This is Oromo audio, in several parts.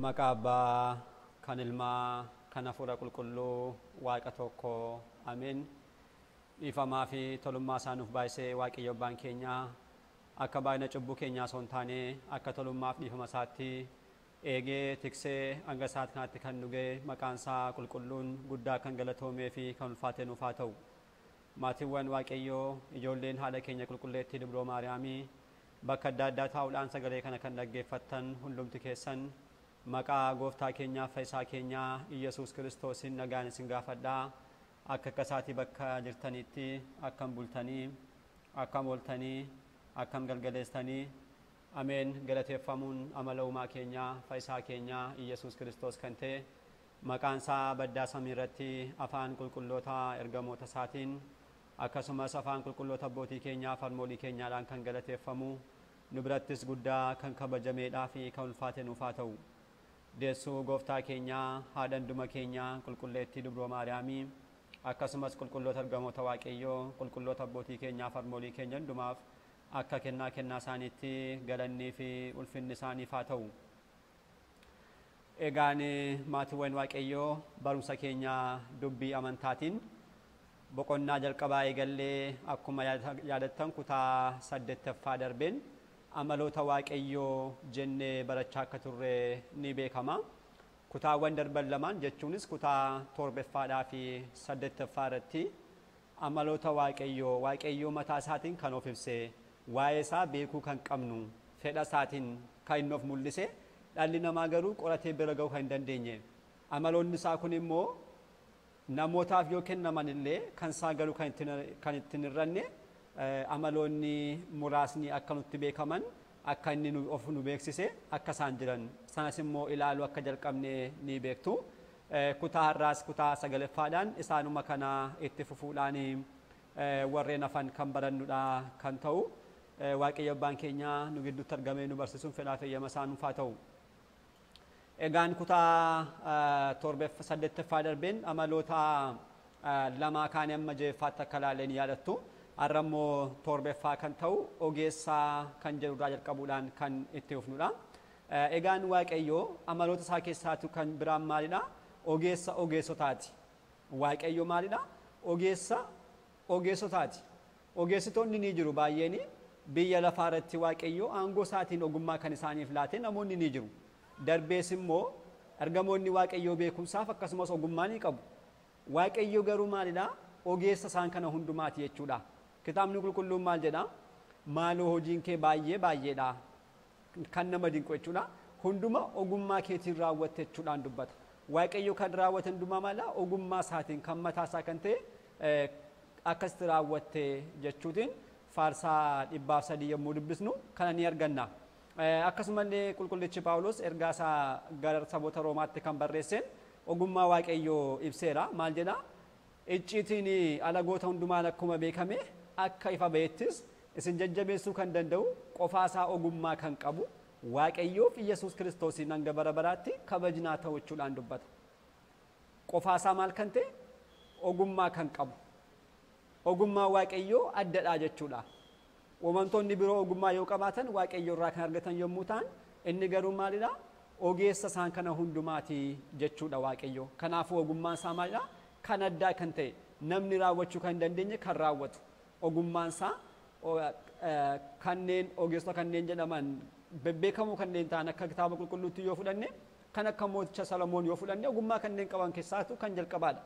Maqaa Abbaa kan Ilmaa kan Hafuura Qulqulluu Waaqa tokko Ameen. Dhiifamaa fi tolummaa isaa nuuf baay'isee Waaqayyo Abbaan keenya akka baay'ina cubbuu keenyaa osoo hin taane akka tolummaaf dhiifama isaatti eegee tiksee hanga sa'aati kanatti kan nu ga'e maqaan isaa qulqulluun guddaa kan galatoomee fi kan ulfaate nuuf haa ta'u. Maatiiwwan Waaqayyoo ijoolleen haadha keenya qulqulleettii Dubroo Maariyaamii bakka adda addaa taa'uudhaan sagalee kana kan dhaggeeffattan hundumti keessan maqaa gooftaa keenyaa fayyisaa keenyaa Iyyasuus Kiristoosiin nagaan isin gaafadhaa. Akka akka isaatii bakka jirtanitti akkam bultanii, akkam ooltanii, akkam galgaleessanii. Ameen. Galateeffamuun amala uumaa keenyaa fayyisaa keenyaa Iyyasuus Kiristoos kan ta'e maqaan isaa baddaa samii irratti afaan qulqulloota ergamoota isaatiin akkasumas afaan qulqulloota abbootii keenyaa farmoolii keenyaadhaan kan galateeffamu nu birattis guddaa kan kabajameedhaa fi kan ulfaate nuuf haa ta'u. Deessuu gooftaa keenyaa haadha hunduma keenyaa qulqulleettii Dubroo Maariyaamii akkasumas qulqulloota ergamoota Waaqayyoo qulqulloota abbootii keenyaa farmoolii keenya hundumaaf akka kennaa kennaa isaaniitti galannii fi ulfinni isaaniif haa ta'u. Egaan maatiiwwan Waaqayyoo barumsa keenya dubbii amantaatiin boqonnaa jalqabaa eegallee akkuma yaadattan kutaa 8ffaa darbeen amaloota Waaqayyoo jennee barachaa akka turre ni beekama. Kutaawwan darban lamaan jechuunis kutaa 7ffaadhaa fi 8ffaa irratti amaloota Waaqayyoo Waaqayyoo mataa isaatiin kan of ibse waa'ee isaa beekuu kan qabnu fedha isaatiin kan inni of mul'ise dhalli namaa garuu qoratee bira ga'uu kan hin dandeenye. Amaloonni isaa kun immoo namootaaf yoo kennaman illee kan isaa garuu kan ittiin hir'anne amaloonni muraasni akka nutti beekaman akka inni of nu beeksise akka isaan jiran sanas immoo ilaaluu akka jalqabne ni beektu. Kutaa har'aas kutaa 9ffaadhaan isaanuma kana itti fufuudhaan warreen hafan kan barannudha kan ta'u. Waaqayyo Abbaan keenya nu gidduutti argamee nu barsiisuun fedhaa fi eeyyama isaa nuuf haa ta'u. Egaan kutaa 8ffaa darbeen amaloota lamaa kaanii amma 6ffaatti akka ilaallee ni yaadattu. Har'a immoo 7ffaa kan ta'u ogeessaa kan jedhurraa jalqabuudhaan kan itti fufnudha. Egaan Waaqayyo amaloota isaa keessaatu kan biraan maalidha? Ogeessa ogeessotaati. Waaqayyo maalidha? Ogeessa ogeessotaati. Ogeessitoonni ni jiru baay'een biyya lafaa irratti Waaqayyo aangoo isaatiin ogummaa kan isaaniif laate namoonni ni jiru. Darbees immoo ergamoonni Waaqayyoo beekumsaaf akkasumas ogummaa ni qabu. Waaqayyo garuu maalidha? Ogeessa isaan kana hundumaati jechuudha. Kitaabni qulqulluun maal jedha? Maaloo hojiin kee baay'ee baay'eedha. Kan nama dinqu jechuudha. Hunduma ogummaa keetiin raawwatte jechuudhaan dubbata. Waaqayyo kan raawwate hundumaa maala? Ogummaa isaatiin kan mataa isaa kan ta'e akkasitti raawwatte jechuutiin faarsaa 103 yommuu dubbisnu kana ni arganna. Akkasumallee qulqullichi Phaawulos ergaa isaa gara saboota Roomaatti kan barreesseen ogummaa Waaqayyoo ibseera. Maal jedha? Icciitiin alagoota hundumaan akkuma beekame akka ifa ba'ettis isin jajjabeessuu kan danda'u qofaasaa ogummaa kan qabu Waaqayyoof Iyyasuus Kiristoosiin hanga bara baraatti kabajnaa ta'u jechuudhaan dubbata. Qofaasaa maal kan ta'e? Ogummaa kan qabu. Ogummaa Waaqayyoo addadhaa jechuudha. Uumamtoonni biroo ogummaa yoo qabaatan Waaqayyo irraa kan argatan yommuu ta'an inni garuu maalidha? Ogeessa isaan kana hundumaati jechuudha Waaqayyo. Kanaafuu ogummaan isaa maalidha? Kan addaa kan ta'e namni raawwachuu kan hin dandeenye kan raawwatu. Ogummaan isaa kanneen ogeessota kanneen jedhaman bebbeekamoo kanneen ta'an akka kitaaba qulqulluutti yoo fudhanne kan akka mooticha Salomoon yoo fudhanne ogummaa kanneen qaban keessaatu kan jalqabaadha.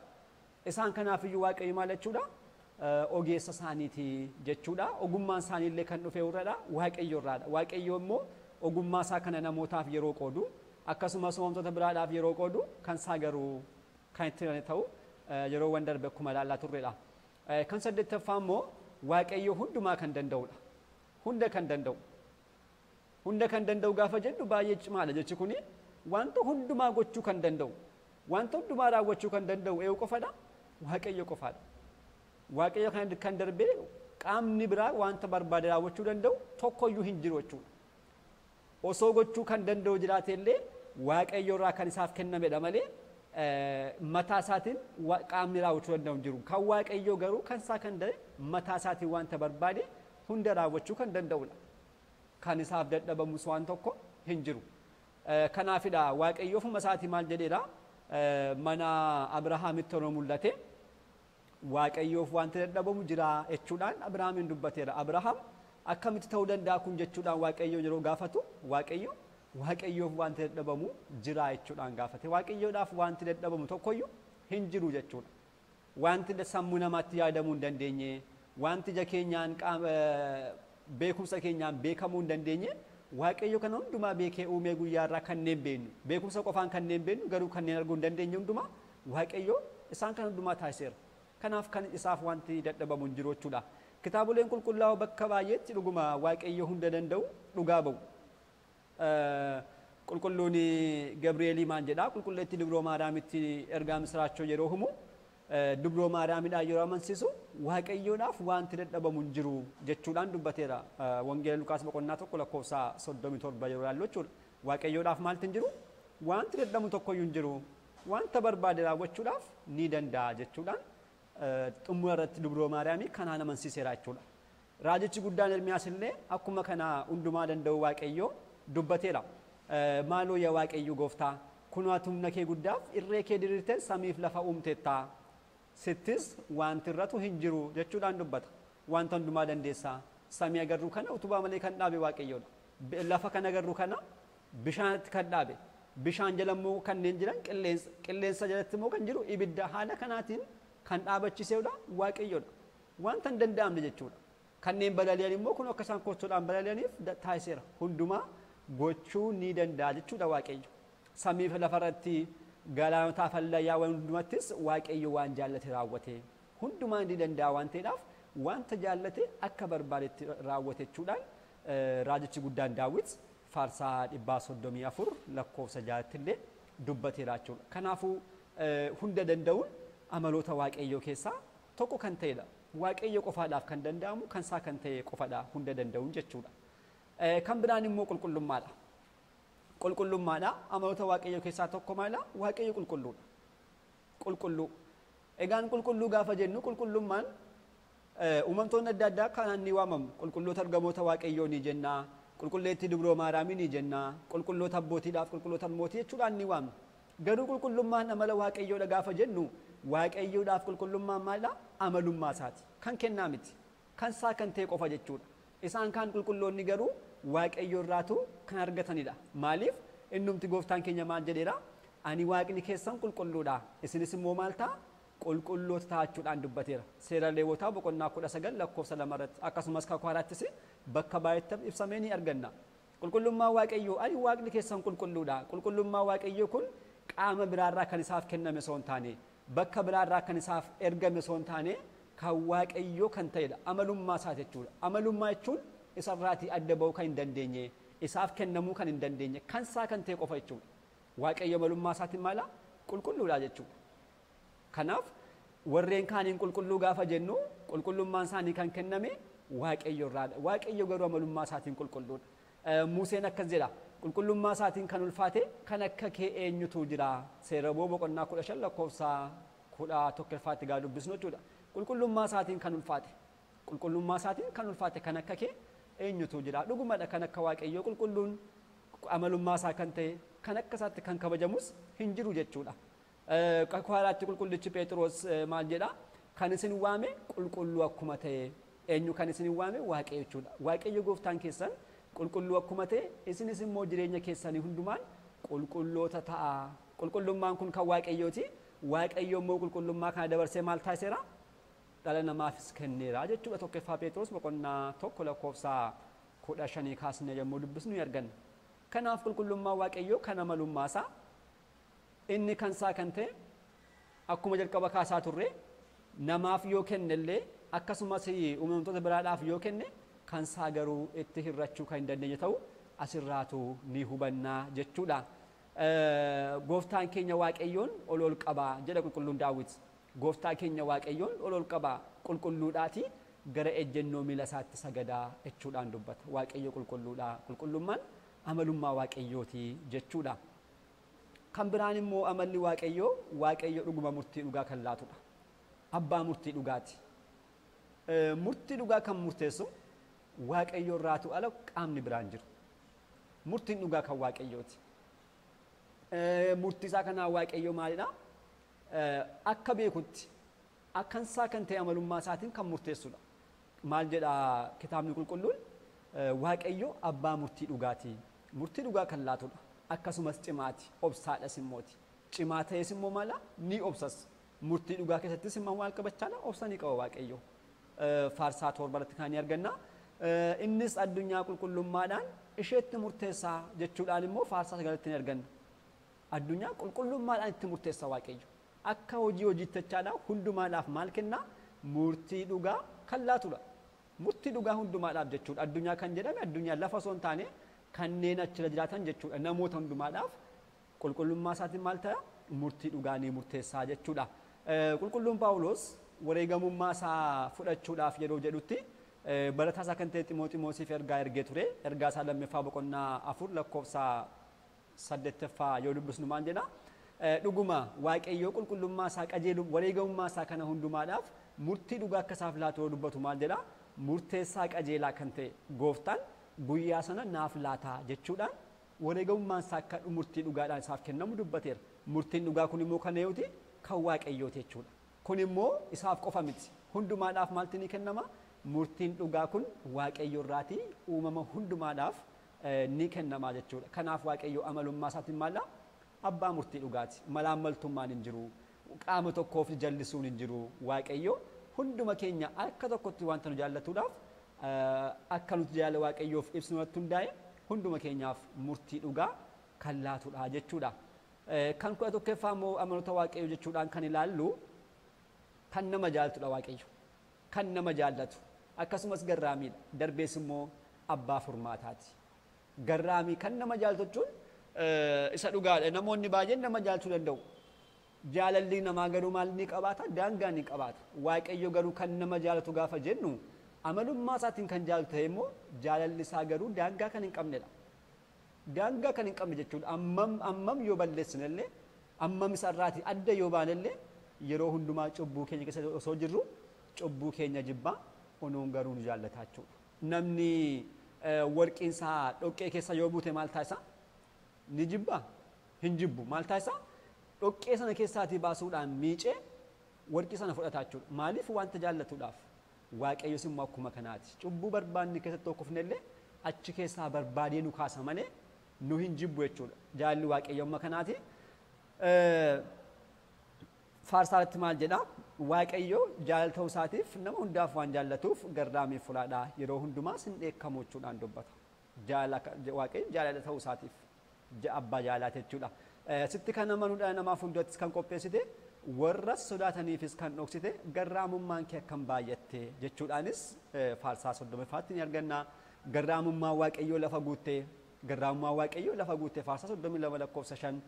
Isaan kanaafiyyuu Waaqayyo maal jechuudha? Ogeessa isaaniiti jechuudha. Ogummaan isaaniillee kan dhufe irradha Waaqayyo irraadha. Waaqayyo immoo ogummaa isaa kana namootaaf yeroo qoodu akkasumas uumamtoota biraadhaaf yeroo qoodu kan isaa garuu kan ittiin ta'u yeroowwan darbe akkuma ilaalaa turredha. Kan 8ffaa immoo Waaqayyo hundumaa kan danda'udha. Hunda kan danda'u. Hunda kan danda'u gaafa jennu baay'ee cimaadha jechi kuni. Wanta hundumaa gochuu kan danda'u, wanta hundumaa raawwachuu kan danda'u eenyu qofadha? Waaqayyo qofaadha. Waaqayyo kan darbee qaamni biraa wanta barbaade raawwachuu danda'u tokkoyyuu hin jiru jechuudha. Osoo gochuu kan danda'u jiraate illee Waaqayyo irraa kan isaaf kennamedha malee mataa isaatiin qaamni raawwachuu danda'u hin jiru. Kan Waaqayyo garuu kan isaa kan ta'e mataa isaatiin wanta barbaade hunda raawwachuu kan danda'udha. Kan isaaf dadhabamus waan tokko hin jiru. Kanaafidha Waaqayyo ofuma isaatii maal jedheedha? Mana Abrahaamitti yeroo mul'ate Waaqayyoof wanti dadhabamu jira jechuudhaan Abrahaamiin dubbateera. Abrahaam akkamitti ta'uu danda'a kun jechuudhaan Waaqayyo yeroo gaafatu Waaqayyo Waaqayyoof wanti dadhabamu jira jechuudhaan gaafate. Waaqayyoodhaaf wanti dadhabamu tokkoyyuu hin jiru jechuudha. Wanti sammuu namaatti yaadamuu hin dandeenye, wanti ija keenyaan beekumsa keenyaan beekamuu hin dandeenye, Waaqayyo kana hundumaa beekee uumee guyyaa irraa kanneen beeknu, beekumsa qofaan kanneen beeknu garuu kanneen arguu hin dandeenye hundumaa Waaqayyo isaan kana hundumaa taasiseera. Kanaaf kan isaaf wanti dadhabamu hin jiru jechuudha. Kitaaboleen qulqullaa'oo bakka baay'eetti dhuguma Waaqayyo hunda danda'u dhugaa ba'u. Qulqulluun Gabri'eelii maal jedhaa? Qulqulleetti Dubroo Maariyaamitti ergaa misiraachoo yeroo himu, Dubroo Maariyaamidhaan yeroo amansiisu Waaqayyoodhaaf wanti dadhabamu hin jiru jechuudhaan dubbateera. Wangeela Lukaas boqonnaa 1 lakkoofsa 37 yeroo ilaallu jechuudha. Waaqayyoodhaaf maaltu hin jiru? Wanti dadhabu tokkoyyuu hin jiru. Wanta barbaade raawwachuudhaaf ni danda'a jechuudhaan xumura irratti Dubroo Maariyaamii kanaan amansiiseera jechuudha. Raajichi guddaan Ermiyaas illee akkuma kana hundumaa danda'u Waaqayyoo dubbateera. Maaloo yaa Waaqayyo gooftaa, kunoo ati humna kee guddaaf irree kee diriirtee samiif lafa uumteetta. Sittis wanti irratu hin jiru jechuudhaan dubbata. Wanta hundumaa dandeessaa. Samii agarru kana utubaa malee kan dhaabe Waaqayyoodha. Lafa kan agarru kana bishaanitti kan dhaabe. Bishaan jala immoo kanneen jiran qilleensa, qilleensa jalatti immoo kan jiru ibidda haala kanaatiin kan dhaabachiiseedha Waaqayyoodha. Wanta hin danda'amne jechuudha. Kanneen balali'an immoo kun akka isaan kottoodhaan balali'aniif taasiseera. Hundumaa gochuu ni danda'a jechuudha Waaqayyo. Samiif lafarratti galaanotaaf hallayyaa waan hundumattis Waaqayyo waan jaallate raawwate. Hundumaa ni danda'a waan ta'eedhaaf wanta jaallate akka barbaadetti raawwate jechuudhaan raajichi guddaan Daawit faarsaa 134 lakkoofsa 6 illee dubbateera jechuudha. Kanaafuu hunda danda'uun amaloota Waaqayyoo keessaa tokko kan ta'edha. Waaqayyo qofaadhaaf kan danda'amu kan isaa kan ta'e qofadha hunda danda'uun jechuudha. Kan biraan immoo qulqullummaadha. Qulqullummaadha. Amaloota Waaqayyoo keessaa tokko maala? Waaqayyo qulqulluudha. Qulqulluu. Egaan qulqulluu gaafa jennu qulqullummaan uumamtoonni adda addaa kanaan ni waamamu. Qulqulloota ergamoota Waaqayyoo ni jenna. Qulqulleettii Dubroo Maariyaamii ni jenna. Qulqulloota abbootiidhaaf qulqulloota mootii jechuudhaan ni waamna. Garuu qulqullummaan amala Waaqayyoodha gaafa jennu Waaqayyoodhaaf qulqullummaan maalidha? Amalummaa isaati. Kan kennaa miti. Kan isaa kan ta'e qofa jechuudha. Isaan kaan qulqulloonni garuu Waaqayyo irraatu kan argatanidha. Maaliif? Innumti gooftaan keenya maal jedheera? Ani Waaqni keessan qulqulluudha. Isinis immoo maal ta'a? Qulqulloota ta'achuudhaan dubbateera. Seera Leewwotaa boqonnaa 19 lakkoofsa 2 irratti akkasumas kakuu haaraattis bakka baay'eetti ibsamee ni arganna. Qulqullummaa Waaqayyoo, ani Waaqni keessan qulqulluudha. Qulqullummaa Waaqayyoo kun qaama biraarraa kan isaaf kenname osoo hin taane, bakka biraarraa kan isaaf ergame osoo hin taane, kan Waaqayyoo kan ta'edha. Amalummaa isaa jechuudha. Amalummaa jechuun isarraatii adda ba'uu kan hin dandeenye, isaaf kennamuu kan hin dandeenye, kan isaa kan ta'e qofa jechuudha. Waaqayyo amalummaa isaatiin maala? Qulqulluudha jechuudha. Kanaaf warreen kaaniin qulqulluu gaafa jennu qulqullummaan isaanii kan kenname Waaqayyo irraadha. Waaqayyo garuu amalummaa isaatiin qulqulluudha. Museen akkas jedha. Qulqullummaa isaatiin kan ulfaate kan akka kee eenyutu jira? Seera ba'uu boqonnaa 15 lakkoofsa 11 gaa dubbisnu jechuudha. Qulqullummaa isaatiin kan ulfaate. Qulqullummaa isaatiin kan ulfaate kan akka kee eenyutu jira? Dhugumadha kan akka Waaqayyoo qulqulluun amalummaa isaa kan ta'e kan akka isaatti kan kabajamus hin jiru jechuudha. Kakuu haaraatti qulqullichi Phexros maal jedha? Kan isin waame qulqulluu akkuma ta'e. Eenyu kan isin waame? Waaqayyo jechuudha. Waaqayyo gooftaan keessan qulqulluu akkuma ta'e isinis immoo jireenya keessanii hundumaan qulqulloota ta'a. Qulqullummaan kun kan Waaqayyooti. Waaqayyo immoo qulqullummaa kana dabarsee maal taasiseera? Dhala namaafis kenneera jechuudha. Tokkoffaa Phexros boqonnaa 1 lakkoofsa 15 kaasnee yommuu dubbisnu ni arganna. Kanaaf qulqullummaa Waaqayyoo kan amalummaa isaa inni kan isaa kan ta'e akkuma jalqaba kaasaa turre namaaf yoo kennellee akkasumas uumamtoota biraadhaaf yoo kenne kan isaa garuu itti hirrachuu kan hin dandeenye ta'u asirraatu ni hubannaa jechuudha. Gooftaan keenya Waaqayyoon ol ol qabaa jedha qulqulluun Daawit. Gooftaa keenya Waaqayyoon ol ol qabaa qulqulluudhaati gara ejjennoo miila isaatti sagadaa jechuudhaan dubbata. Waaqayyo qulqulluudha. Qulqullummaan amalummaa Waaqayyooti jechuudha. Kan biraan immoo amalli Waaqayyoo, Waaqayyo dhuguma murtii dhugaa kan laatudha. Abbaa murtii dhugaati. Murtii dhugaa kan murteessu Waaqayyo irraatu ala qaamni biraan jiru. Murtiin dhugaa kan Waaqayyooti. Murtii isaa kanaa Waaqayyo maalidha? Akka beekutti akkansaa kan ta'e amalummaa isaatiin kan murteessudha. Maal jedha kitaabni qulqulluun? Waaqayyo abbaa murtii dhugaati. Murtii dhugaa kan laatudha. Akkasumas cimaati. Obsaadhas immooti. Cimaa ta'es immoo maala? Ni obsas. Murtii dhugaa keessattis immoo maal qabachaadha? Obsa ni qaba Waaqayyo. Faarsaa 7 irratti kan arganna. Innis addunyaa qulqullummaadhaan isheetti murteessaa jechuudhaan immoo faarsaa 9tti ni arganna. Addunyaa qulqullummaadhaan itti murteessa Waaqayyo. Akka hojii hojjechaadhaa hundumaadhaaf maal kennaa? Murtii dhugaa kan laatudha. Murtii dhugaa hundumaadhaaf jechuudha. Addunyaa kan jedhame addunyaa lafa osoo hin taane kanneen achirra jiraatan jechuudha. Namoota hundumaadhaaf qulqullummaa isaatiin maal ta'a? Murtii dhugaa ni murteessaa jechuudha. Qulqulluun Phaawulos wareegamummaa isaa fudhachuudhaaf yeroo jedhutti barataa isaa kan ta'e Ximooxiyoosiif ergaa ergee ture. Ergaa isaa lammaffaa boqonnaa 4 lakkoofsa 8ffaa yoo dubbisnu maal jedha? Dhuguma Waaqayyo qulqullummaa isaa qajeelu wareegamummaa isaa kana hundumaadhaaf murtii dhugaa akka isaaf laatu yoo dubbatu maal jedha? Murteessaa qajeelaa kan ta'e gooftaan guyyaa sana naaf laataa jechuudhaan wareegamummaan isaa akka murtii dhugaadhaan isaaf kennamu dubbateera. Murtiin dhugaa kun immoo kan eenyuti? Kan Waaqayyooti jechuudha. Kun immoo isaaf qofa miti. Hundumaadhaaf maalti ni kennama? Murtiin dhugaa kun Waaqayyo irraatii uumama hundumaadhaaf ni kennama jechuudha. Kanaaf Waaqayyo amalummaa isaatiin maal? Abbaa murtii dhugaati. Malaammaltummaan hin jiru. Qaama tokkoof jallisuun hin jiru. Waaqayyo hunduma keenya akka tokkotti wanta nu jaallatuudhaaf akka nuti jaalala Waaqayyoof ibsinu irratti hundaa'e hunduma keenyaaf murtii dhugaa kan laatudha jechuudha. Kan 11ffaa immoo amaloota Waaqayyoo jechuudhaan kan ilaallu kan nama jaallatudha Waaqayyo. Kan nama jaallatu. Akkasumas garraamiidha. Darbees immoo abbaa furmaataati. Garraamii kan nama jaallatu jechuun isa dhugaadha. Namoonni baay'een nama jaallachuu danda'u. Jaalalli namaa garuu maal ni qabaata? Daangaa ni qabaata. Waaqayyo garuu kan nama jaallatu gaafa jennu amalummaa isaatiin kan jaallatu ta'e immoo jaalalli isaa garuu daangaa kan hin qabnedha. Daangaa kan hin qabne jechuudha. Ammam yoo balleessinellee, ammam isarraatii adda yoo baanellee yeroo hundumaa cubbuu keenya keessa osoo jirru cubbuu keenya jibbaa onuun garuu nu jaallata jechuudha. Namni warqiin isaa dhoqqee keessa yoo buute maal taasisa? Ni jibbaa? Hin jibbu. Maal taasisa? Dhoqqee sana keessaatii baasuudhaan miicee warqii sana fudhata jechuudha. Maaliif? Wanta jaallatuudhaaf. Waaqayyos immoo akkuma kanaati. Cubbuu barbaanne keessatti tokkofnellee achi keessaa barbaadee nu kaasa malee nu hin jibbu jechuudha. Jaalli Waaqayyo amma kanaati. Faarsaa irratti maal jedha? Waaqayyo jaalala ta'uu isaatiif nama hundaaf waan jaallatuuf garraamii fulaadha. Yeroo hundumaa sin dheekkamu jechuudhaan dubbata. Waaqayyo jaalala ta'uu isaatiif abbaa jaalaati jechuudha. Sitti kan amanuudhaan namaaf hundattis kan qopheessite warra sodaataniifis kan dhoksite garraamummaan kee akkam baay'atte jechuudhaanis faarsaa 30ffaatti ni arganna. Garraamummaa Waaqayyoo lafa guutte, garraamummaa Waaqayyoo lafa guutte faarsaa 32 lakkoofsa 5.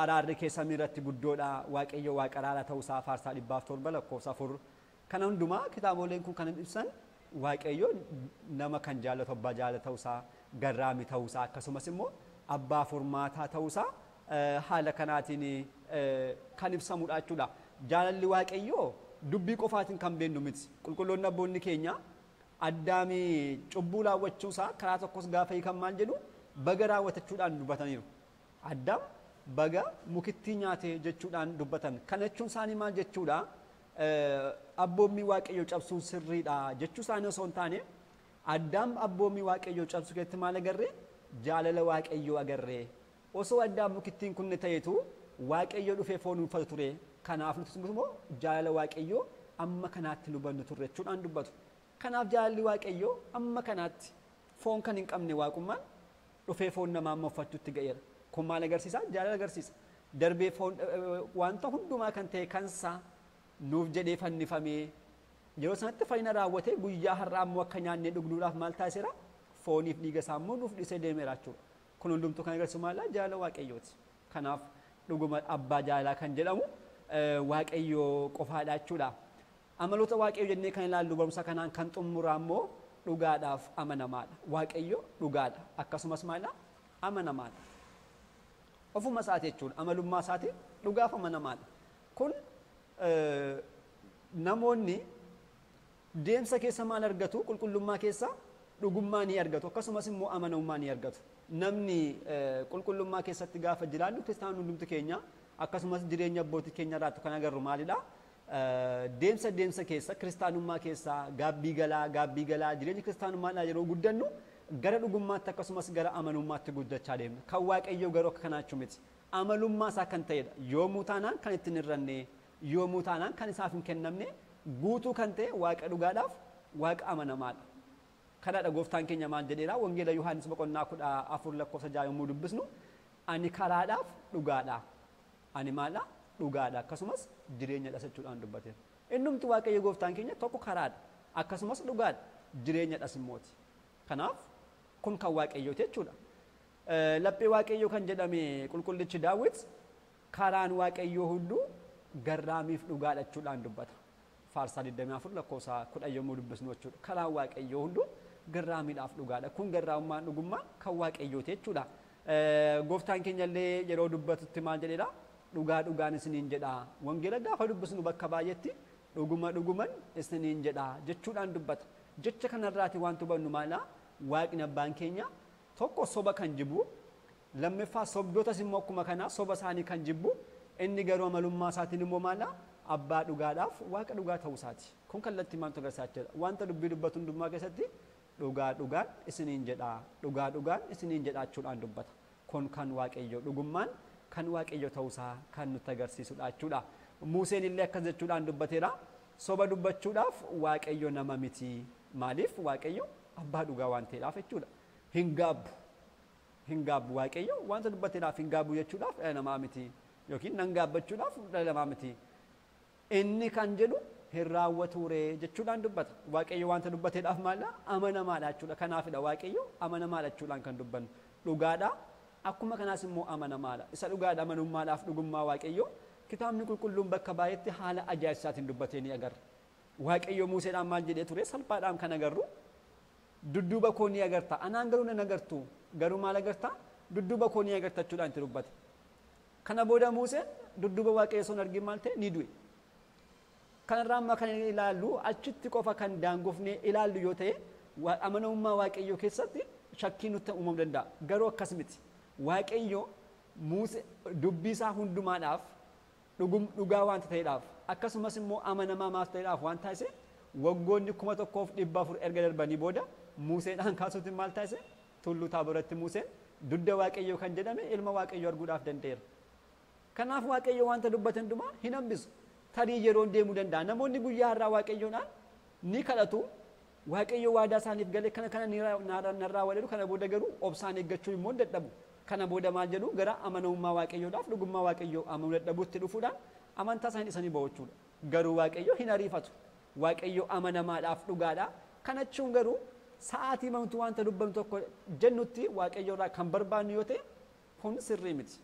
Araarri kee samii irratti guddoodha. Waaqayyo waaqa araaraa ta'uusaa faarsaa 107 lakkoofsa 4. Kana hundumaa kitaaboleen kun kan ibsan Waaqayyo nama kan jaallatu abbaa jaalala ta'uusaa, garraamii ta'uusaa akkasumas immoo abbaa furmaataa ta'uusaa haala kanaatiin kan ibsamudha jechuudha. Jaalalli Waaqayyoo dubbii qofaatiin kan beennu miti. Qulqulloonni abboonni keenya Addaamii cubbuu raawwachuusaa karaa tokkos gaafa hiikan maal jedhu? Baga raawwatachuudhaan dubbataniiru. Addaam baga mukittii nyaate jechuudhaan dubbatan. Kana jechuun isaanii maal jechuudha? Abboommii Waaqayyoo cabsuun sirriidha jechuu isaanii osoo hin taane Addaam abboommii Waaqayyoo cabsuu keessatti maal agarree? Jaalala Waaqayyoo agarree. Osoo Addaam mukittiin kunne ta'eetu Waaqayyoo dhufee foon uffatu ture. Kanaaf nuti immoo jaalala Waaqayyoo amma kanaatti nu bannu turre jechuudhaan dubbatu. Kanaaf jaalalli Waaqayyoo amma kanaatti foon kan hin qabne waaqummaan dhufee foon namaa amma uffachuutti ga'eera. Kun maal agarsiisa? Jaalala agarsiisa. Darbee foon wanta hundumaa kan ta'e kansaa nuuf jedhee fannifamee yeroo sanatti fayyina raawwatee guyyaa har'aa immoo akka nyaannee dhugnuudhaaf maal taasiseera? Fooniif dhiiga isaa immoo nuuf dhiisee deemeera jechuudha. Kun hundumtuu kan agarsiisu maal? Jaalala Waaqayyooti. Kanaaf dhuguma abbaa jaalalaa kan jedhamu Waaqayyoo qofaadha jechuudha. Amaloota Waaqayyoo jennee kan ilaallu barumsa kanaan kan xumuraa immoo dhugaadhaaf amanamaadha. Waaqayyo dhugaadha. Akkasumas maal? Amanamaadha. Ofuma isaati jechuudha. Amalummaa isaati dhugaaf amanamaadha. Kun namoonni deemsa keessa maal argatu? Qulqullummaa keessa dhugummaa ni argatu. Akkasumas immoo amanamummaa ni argatu. Namni qulqullummaa keessatti gaafa jiraannu kiristaanonni hundumti keenya akkasumas jireenya abbootii keenya irraatti kan agarru maalidha? Deemsa keessa kiristaanummaa keessa gaabbii galaa jireenya kiristaanummaadhaa yeroo guddannu gara dhugummaatti akkasumas gara amanummaatti guddachaa deemna. Kan Waaqayyoo garuu akka kanaa miti. Amalummaa isaa kan ta'edha. Yoomuu taanaan kan ittiin hir'anne, yoomuu taanaan kan isaaf hin kennamne, guutuu kan ta'e Waaqa dhugaadhaaf Waaqa amanamaadha. Kanaadha gooftaan keenya maal jedheera? Wangeela Yohaannis boqonnaa 14 lakkoofsa 6 yommuu dubbisnu ani karaadhaaf dhugaadha. Ani maala? Dhugaadha. Akkasumas jireenyadha jechuudhaan dubbateera. Innumti Waaqayyo gooftaan keenya tokko karaadha. Akkasumas dhugaadha. Jireenyadhas immooti. Kanaaf kun kan Waaqayyooti jechuudha. Laphee Waaqayyoo kan jedhame qulqullichi Daawit karaan Waaqayyoo hunduu garraamiif dhugaadha jechuudhaan dubbata. Faarsaa 24 lakkoofsa 10 yommuu dubbisnu jechuudha. Karaan Waaqayyoo hunduu garraamiidhaaf dhugaadha. Kun garraamummaan dhugummaa kan Waaqayyooti jechuudha. Gooftaan keenya illee yeroo dubbatutti maal jedheera? Dhugaa dhugaan isiniin jedha. Wangeela gaafa dubbisnu bakka baay'eetti dhuguma dhuguman isiniin jedha jechuudhaan dubbata. Jecha kanarraati waan hubannu maala? Waaqni abbaan keenya tokko soba kan jibbu, lammaffaa sobdootas immoo akkuma kanaa soba isaanii kan jibbu, inni garuu amalummaa isaatiin immoo maala? Abbaa dhugaadhaaf Waaqa dhugaa ta'uu isaati. Kun kallattii maaltu agarsiisaa jira? Wanta dubbii dubbatu hundumaa keessatti dhugaa dhugaan isiniin jedha, dhugaa dhugaan isiniin jedha jechuudhaan dubbata. Kun kan Waaqayyoo dhugummaan kan Waaqayyoo ta'uusaa kan nutti agarsiisudha jechuudha. Museen illee akkas jechuudhaan dubbateera. Soba dubbachuudhaaf Waaqayyo nama miti. Maaliif? Waaqayyo abbaa dhugaa waan ta'eedhaaf jechuudha. Hin gaabbu. Hin gaabbu Waaqayyo wanta dubbateedhaaf hin gaabbu jechuudhaaf dhala namaa miti. Yookiin nan gaabbachuudhaaf dhala namaa miti. Inni kan jedhu hin raawwatuuree jechuudhaan dubbata. Waaqayyo wanta dubbateedhaaf maala? Amanamaadha jechuudha. Kanaafidha Waaqayyo amanamaadha jechuudhaan kan dubbannu. Dhugaadha. Akkuma kanaas immoo amanamaadha. Isa dhugaadha amanummaadhaaf dhugummaa Waaqayyo kitaabni qulqulluun bakka baay'eetti haala ajaa'ibsaatiin dubbatee ni agarra. Waaqayyo Museedhaan maal jedhee ture? Salphaadhaan kan agarru dudduuba koo ni agarta. Anaan garuu nan agartu. Garuu maal agarta? Dudduuba koo ni agarta jechuudhaan itti dubbate. Kana booda Museen dudduuba Waaqayyo osoo hin argin maal ta'e? Ni du'e. Kanarraa amma kan ilaallu achitti qofa kan daangofnee ilaallu yoo ta'e amanamummaa Waaqayyoo keessatti shakkii nutti uumamuu danda'a. Garuu akkas miti. Waaqayyo Musee dubbii isaa hundumaadhaaf dhugaa waanta ta'eedhaaf akkasumas immoo amanamaa maaf ta'eedhaaf waan taasise waggoonni 1400 erga darbanii booda Museedhaan kaasuutiin maal taasise? Tulluu Taaboratti Museen dudda Waaqayyoo kan jedhame ilma Waaqayyoo arguudhaaf danda'eera. Kanaaf Waaqayyo wanta dubbate hundumaa hin hambisu. Tarii yeroon deemuu danda'a. Namoonni guyyaa har'aa Waaqayyoodhaan ni kadhatu. Waaqayyo waadaa isaaniif galee kana kana narraa waleeru kana booda garuu obsaan eeggachuu immoo dadhabu. Kana booda maal jedhu? Gara amanamummaa Waaqayyoodhaaf dhugummaa Waaqayyoo amanuu dadhabuutti dhufuudhaan amantaa isaanii isanii ba'u jechuudha. Garuu Waaqayyo hin ariifatu. Waaqayyo amanamaadhaaf dhugaadha. Kana jechuun garuu sa'aatii mamtu wanta dubbannu tokko jennutti Waaqayyo irraa kan barbaannu yoo ta'e kun sirrii miti.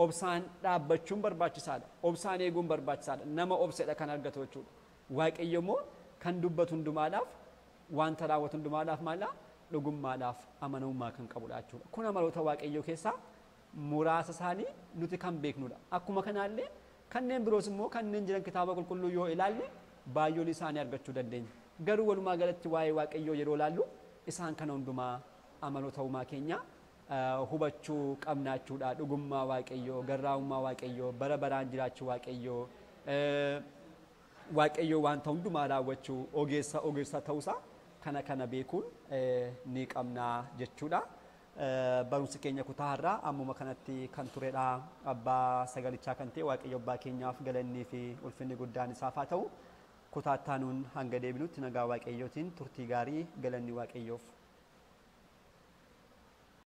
Obsaan dhaabbachuun barbaachisaadha. Obsaan eeguun barbaachisaadha. Nama obsedha kan argatu jechuudha. Waaqayyo immoo kan dubbatu hundumaadhaaf wanta raawwatu hundumaadhaaf maala? Dhugummaadhaaf amanamummaa kan qabudha jechuudha. Kun amaloota Waaqayyoo keessaa muraasa isaanii nuti kan beeknudha. Akkuma kanaallee kanneen biroos immoo kanneen jiran kitaaba qulqulluu yoo ilaalle baay'oon isaanii argachuu dandeenya. Garuu walumaa galatti waa'ee Waaqayyoo yeroo ilaallu isaan kana hundumaa amaloota uumaa keenya hubachuu qabna jechuudha. Dhugummaa Waaqayyoo, garraamummaa Waaqayyoo, bara baraan jiraachuu Waaqayyoo, Waaqayyoo wanta hundumaa raawwachuu, ogeessa ta'uusaa kana kana beekuun ni qabna jechuudha. Barumsi keenya kutaa har'aa ammuma kanatti kan turedha. Abbaa sagalichaa kan ta'e Waaqayyo abbaa keenyaaf galannii fi ulfinni guddaan isaaf haa ta'u. Kutaa itti aanuun hanga deebinutti nagaa Waaqayyootiin turtii gaarii galanni Waaqayyoof